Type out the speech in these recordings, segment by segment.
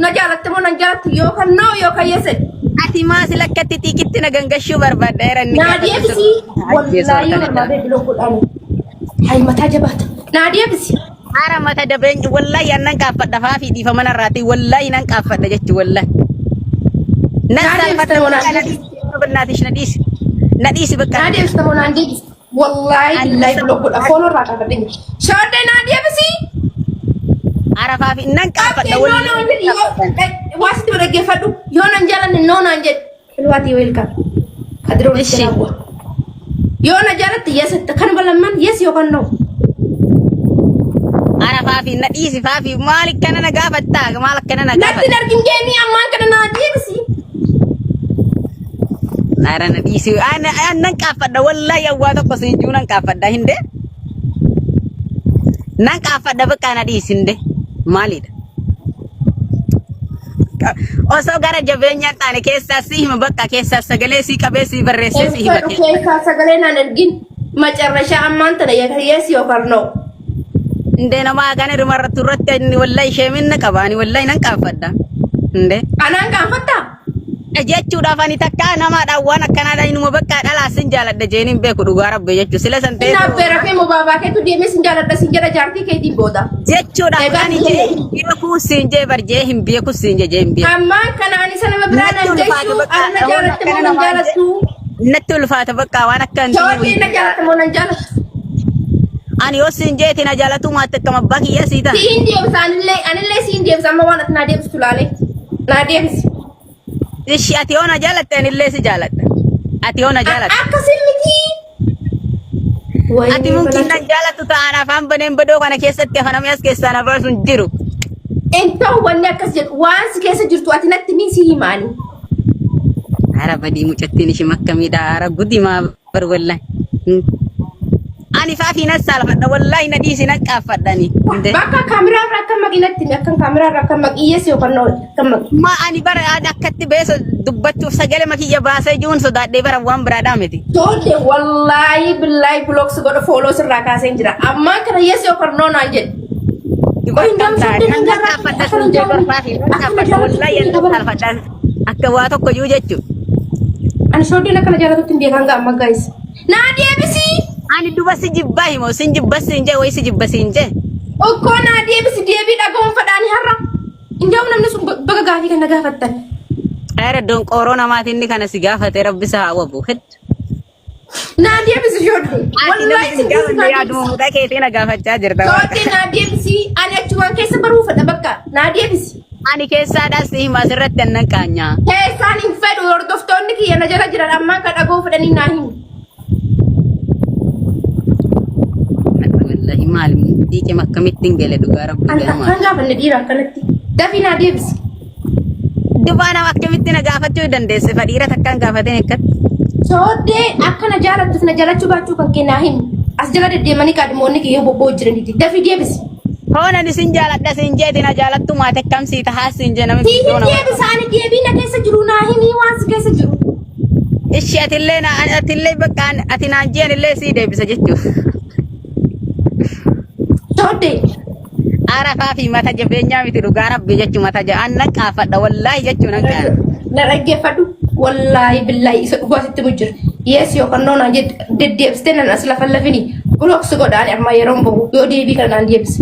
Na jaalatte moo nan jaalattu yookaan no yookaan yes jedhi. Ati maa sila akkatti xiiqitti na gangashuu barbaadda era inni Naa gaafa deebisi. Ajjeesuu Wallaahi yoo harka barbaade biloo godhaani. Hay mataa jabaata. Naa deebisi. Ara mata dabeenya wallahi annan qaaffadha faafii dhiifama narraati wallahi nan qaaffadha jechu wallahi. Nan Naa saalfadha deebiste moo naan na deebiste? dhiisi bannaatish na dhiisi na dhiisi bakka. Naa deebiste moo naan deebiste? Wallaahi billaahi biloo godha. Fooloo irraa kaafadhe. Shooddee naa deebisi. Ara faafii nan qaaffadha No wallahi. naan jedhi yoo waa sitti dhaggeeffadhu yoo nan jaalanne no naan jedhi. Hilwaatii welcome. Kadiroo Ishi. jalaa Yoo na jaalatte yes jette kanuma lamman yes yookaan no. Ara faafii na dhiisi faafii maal akkana na gaafattaa maal akkana na Natti gaafatta. hin argin geemii ammaan kana naa deebisi. Ara na dhiisi nan qaaffadha wallahi awwaa tokko siin juu nan qaaffadha hinde. Nan qaaffadha bakka na dhiisi hinde maalidha. Osoo gara jabeenyaan taane keessaa si hima bakka keessaa sagalee si qabee si barreessee si hima Hin fedhu keessaa sagalee naan ergin. Macarrashaa ammaan tana yes yookaan no. Indee namaa kana irratti irratti inni wallahi sheeminna qaba ani wallahi nan qaaffadha. Indee. Anaan qaanfattaa? Jechuudhaaf ani takka namaadhaan waan akkanaadhaan inuma bakka dhalaa sin jaaladha jeen hin beeku dhugaa rabbi jechuu sila san Inni ta'e abbeera kee mobaabaa keetu deemee sin jaaladha sin jedha jaartii keetiin booda. jechuudhaaf Egaa ani jee hin beeku siin jee bar jee hin beeku siin jee jee hin beeku. Ammaan kana ani isa nama biraa Natti nan ulfaata geessu bakka ana na jaalatte moo nan jaalattu? Natti ulfaata bakka waan akka hin Joorjii na jaalatte moo nan jaalattu? Ani yoo siin jeeti na jaalatu maatte akkam abbaa kiyya sii ta'a. Siin deebisa anillee anillee siin deebisa amma waan ati naa deebistu laalee. Naa deebisi. Ishi ati yoo na jaalatte anillee si jaaladha. Ati yoo na jaalatte. Akkasii miti. Ati mumkin nan jaalattu ta'an afaan baneen badoo kana keessatti afanamee as keessaa na baasu hin jiru. Intoo wanni akkas jedhu waan si keessa jirtu ati natti ni si himaani. Ara badii mucattiin ishii makkamiidha. Ara gudimaa bar wallahi. Ani faafii nan saalfadha wallahi na dhiisi nan qaaffadhani. Bakka kaameraa irraa akka maqi natti himi akka kaameraa irraa akka maqi yes yookaan no akka maqi. Ma ani bara ani akkatti beesa dubbachuuf sagalee makiyya baasee jiruun sodaadhee bara waan biraadhaa miti. Tole wallaahi billaahi blocks godha follow sirraa kaaseen jira. Ammaan kana yes yookaan no naan jedhi. Qoy hin Nan gaafadhu qaaffadha sun jee barfaafii nan qaaffadha wallahi nan saalfadha akka waa tokko jiru jechuudha. Ani shooddeen akkana jaalatutti hin beekan ga'a amma guys. Naa deebisi. Ani duba si jibbaa himoo sin jibba siin jee wayi si jibba siin jee. Okkoo naa deebisi deebii dhaga'uun fadhaani har'a. Indaa'u namni sun baga gaafii kana gaafattan. Ayra donqooroo namaatiin inni kana si gaafate rabbi isa haa wabu. Heddu. Naa deebisi shooddee. Ati nama Wallaahi sin sin gaafanne naa yaaduma deebisi. mucaa keetii na gaafachaa jirta. Shooddee naa deebisi. Ani achumaan keessa baruu fedha bakka naa deebisi. Ani keessaadhaas si hima asirratti annan qaanyaa. Keessaan hin fedhu hordoftoonni kiyya na jala jiran ammaan kan dhaga'uu fedhanii naa himu. Wallahi maali diiqee akkamittiin gale dhugaa rabbi Ani ganama. akkaan gaafanne dhiira akkanatti. Dafii naa deebisi. Dubaa nama akkamitti na gaafachuu dandeesse fa dhiira takkaan gaafateen akkatti. Sooddee akka na jaalattuuf na jaalachuu baachuu kan kee naa himi. As jala deddeemanii kaadhimoonni kiyya bobba'u jiraniiti. Dafii deebisi. Hoonan isin jaaladha siin jeeti na jaalattu maate akkam sii tahaa siin jee namichi Siin iddoo nama. deebisa ani deebii na keessa jiru naa himi waan si keessa jiru. Ishi atillee na atillee bakka ati naan jeen illee sii deebisa jechuuf. Sooddee. Arafaa fi mata jabeenyaa miti dhugaa rabbi jechuu mata jabeenyaa annan qaafadha wallaahi jechuu nan qaana. Na dhaggeeffadhu. Wallaahi billaahi isa dhugaa sitti mujjira. Yes yookaan no naan jedhe deddeebistee nan as lafa lafini. Block si godha ani amma yeroon bahu yoo deebii kana naan deebise.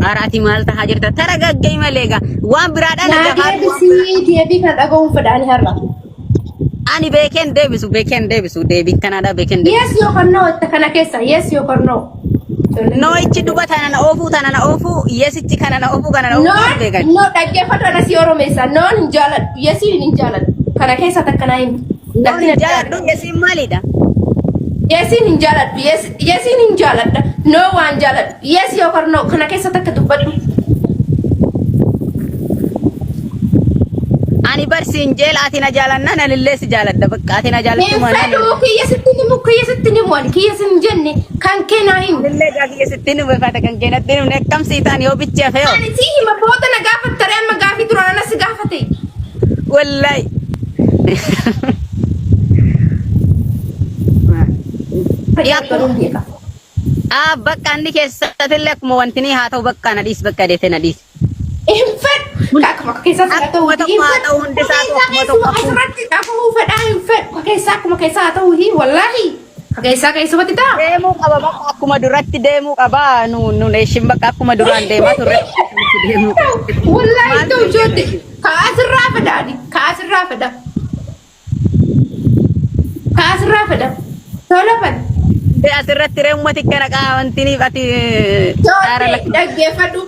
Ara ati maal tahaa jirta tara gaggee malee gaa waan biraadhaan Naa gafaadhu. deebisii deebii kana dhaga'uun fedha ani har'a. Ani beekeen deebisu beekeen deebisu deebii kanaadha beekeen deebisu. Yes yookaan no itti kana keessa yes yookaan no. Noo'ichi duba tana na oofuu tana na oofuu yesichi kana na oofuu kana na oofuu Noon beekan. no dhaggeeffadhu ana si oromeessa noon hin jaaladhu yesiin hin jaaladhu kana keessa takka naa himi. Noon hin jaaladhu yesiin maalidha? Yesiin hin jaaladhu yesiin hin jaaladha no waan jaaladhu yes yookaan no kana keessa takka dubbadhu. Ani bar siin jeela ati na jaalannaan anillee si jaaladha bakka ati na jaalattu Hin maanaan. fedhu kiyya sitti himu kiyya sitti himu ani kiyya sin jenne kan kee naa himu. Anillee gaa kiyya sitti himu faata kan kee natti himne akkam sii ta'an yoo bichi hafe hoo. Ani si hima booda na gaafattare amma gaafii duraan ana si gaafate. Wallahi. Yaa galuun beeka. Ah bakka inni keessatillee akkuma wanti ni haa ta'u bakka na dhiis bakka deete na dhiis. Hin fedhu. Akkuma keessaa haa ta'u Akkuma hin tokko haa fedhu. ta'u hundi isaatu Keessaa akkuma keessuma tokko. asirratti dhagahuu fedhaa hin fedhu. Keessaa akkuma keessaa haa ta'u wallaahi. Keessaa keessumatti ta'a. Deemuu qaba bakka akkuma duratti deemuu qaba nu nu ishin bakka akkuma duraan deemaa turre deemuu qaba. Wallaahi ta'u ijoollee. Kaasirraa fedhaani. Kaasirraa fedha. Kaasirraa fedha. Tola fedha. De asirratti ree ummati kana qaawantiniif ati aara Ijoollee dhaggeeffadhu.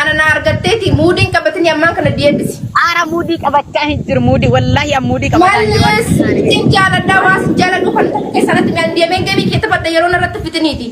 Ana na argatteeti muudiin qabatanii ammaan kana deebisi. Aara muudii qabachaa hin jiru muudii wallaahi an muudii qabataa hin jiru. Mallees sin jaaladhaa waa sin jaaladhu kan tokko keessatti naan deemeen gabii kee taphadha yeroo narratti fitiniiti.